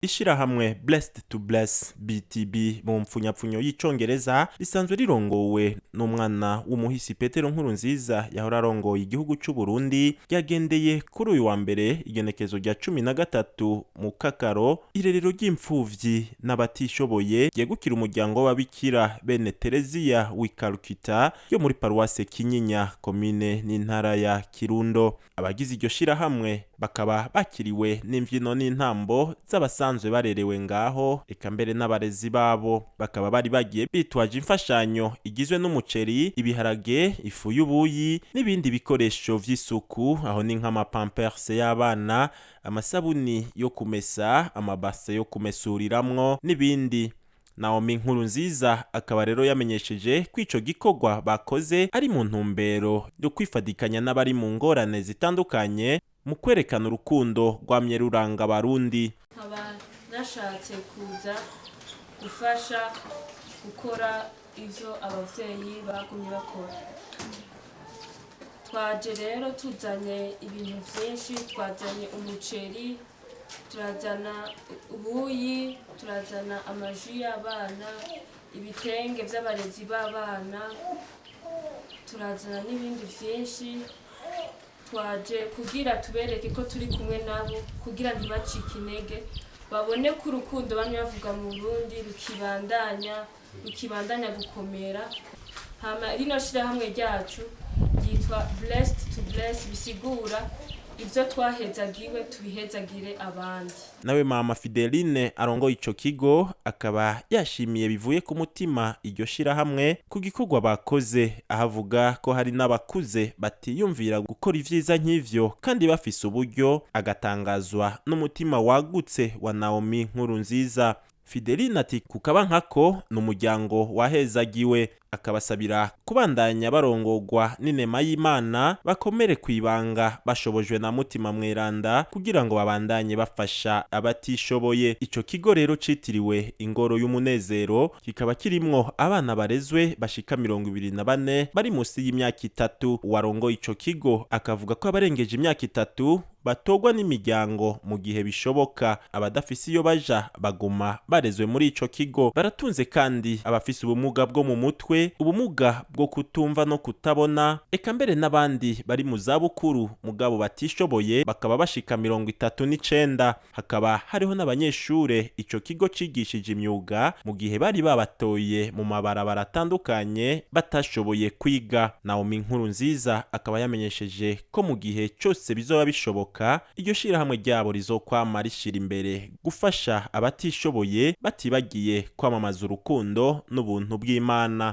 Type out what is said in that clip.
Ishirahamwe Blessed to Bless, BTB mu mpfunyapfunyo y'icongereza, risanzwe rirongowe n'umwana w'umuhisi Petero Nkurunziza yahora arongoye igihugu c'u Burundi, ryagendeye kuri uyu wa mbere igenekezo rya 13 mu Kakaro irerero ry'imfuvyi n'abatishoboye ryegukira umuryango w'ababikira bene Tereziya w'i Calcutta yo muri paruwase Kinyinya, komine n'intara ya Kirundo. Abagize iryo shirahamwe bakaba bakiriwe n'imvyino n'intambo z'abasanzwe barerewe ngaho, eka mbere n'abarezi babo. Bakaba bari bagiye bitwaje imfashanyo igizwe n'umuceri, ibiharage, ifu y'ubuyi n'ibindi bikoresho vy'isuku, aho ni nk'amapampers y'abana, amasabuni yo kumesa, amabase yo kumesuriramwo n'ibindi. Naomi Nkurunziza akaba rero yamenyesheje ko ico gikorwa bakoze ari mu ntumbero yo kwifadikanya n'abari mu ngorane zitandukanye mu kwerekana urukundo rwamye ruranga abarundi. Nkaba nashatse kuza gufasha gukora ivyo abavyeyi bagumye bakora. Twaje rero tuzanye ibintu vyinshi: twazanye umuceri, turazana ubuyi, turazana amaji y'abana, ibitenge vy'abarezi b'abana, turazana n'ibindi vyinshi. Twaje kugira tubereke ko turi kumwe nabo, kugira ntibacike intege, babone ko urukundo bamwe bavuga mu Burundi rukibandanya gukomera. Hama rino shirahamwe ryacu ryitwa Blessed to Bless, bisigura ivyo twahezagiwe tubihezagire abandi. Nawe mama Fideline arongoye ico kigo akaba yashimiye bivuye ku mutima iryo shirahamwe ku gikorwa bakoze, ahavuga ko hari n'abakuze batiyumvira gukora ivyiza nk'ivyo kandi bafise uburyo, agatangazwa n'umutima wagutse wa Naomi Nkurunziza. Fideline ati kukaba nkako ni umuryango wahezagiwe, akabasabira kubandanya barongogwa n'inema y'Imana, bakomere kwibanga bashobojwe na Mutima Mweranda kugira ngo babandanye bafasha abatishoboye. Ico kigo rero citiriwe Ingoro y'Umunezero kikaba kirimwo abana barezwe bashika 24 bari musi y'imyaka 3. Uwarongoye ico kigo akavuga ko abarengeje imyaka 3 batogwa n'imiryango mu gihe bishoboka, abadafise iyo baja baguma barezwe muri ico kigo. Baratunze kandi abafise ubumuga bwo mu mutwe, ubumuga bwo kutumva no kutabona, eka mbere n'abandi bari mu zabukuru mugabo batishoboye, bakaba bashika 39. Hakaba hariho n'abanyeshure ico kigo cigishije imyuga mu gihe bari babatoye mu mabarabara atandukanye batashoboye kwiga. Naomi Nkurunziza akaba yamenyesheje ko mu gihe cose bizoba bishoboka iryo shirahamwe ryabo rizokwama rishira imbere gufasha abatishoboye, batibagiye kwamamaza urukundo n'ubuntu bw'Imana.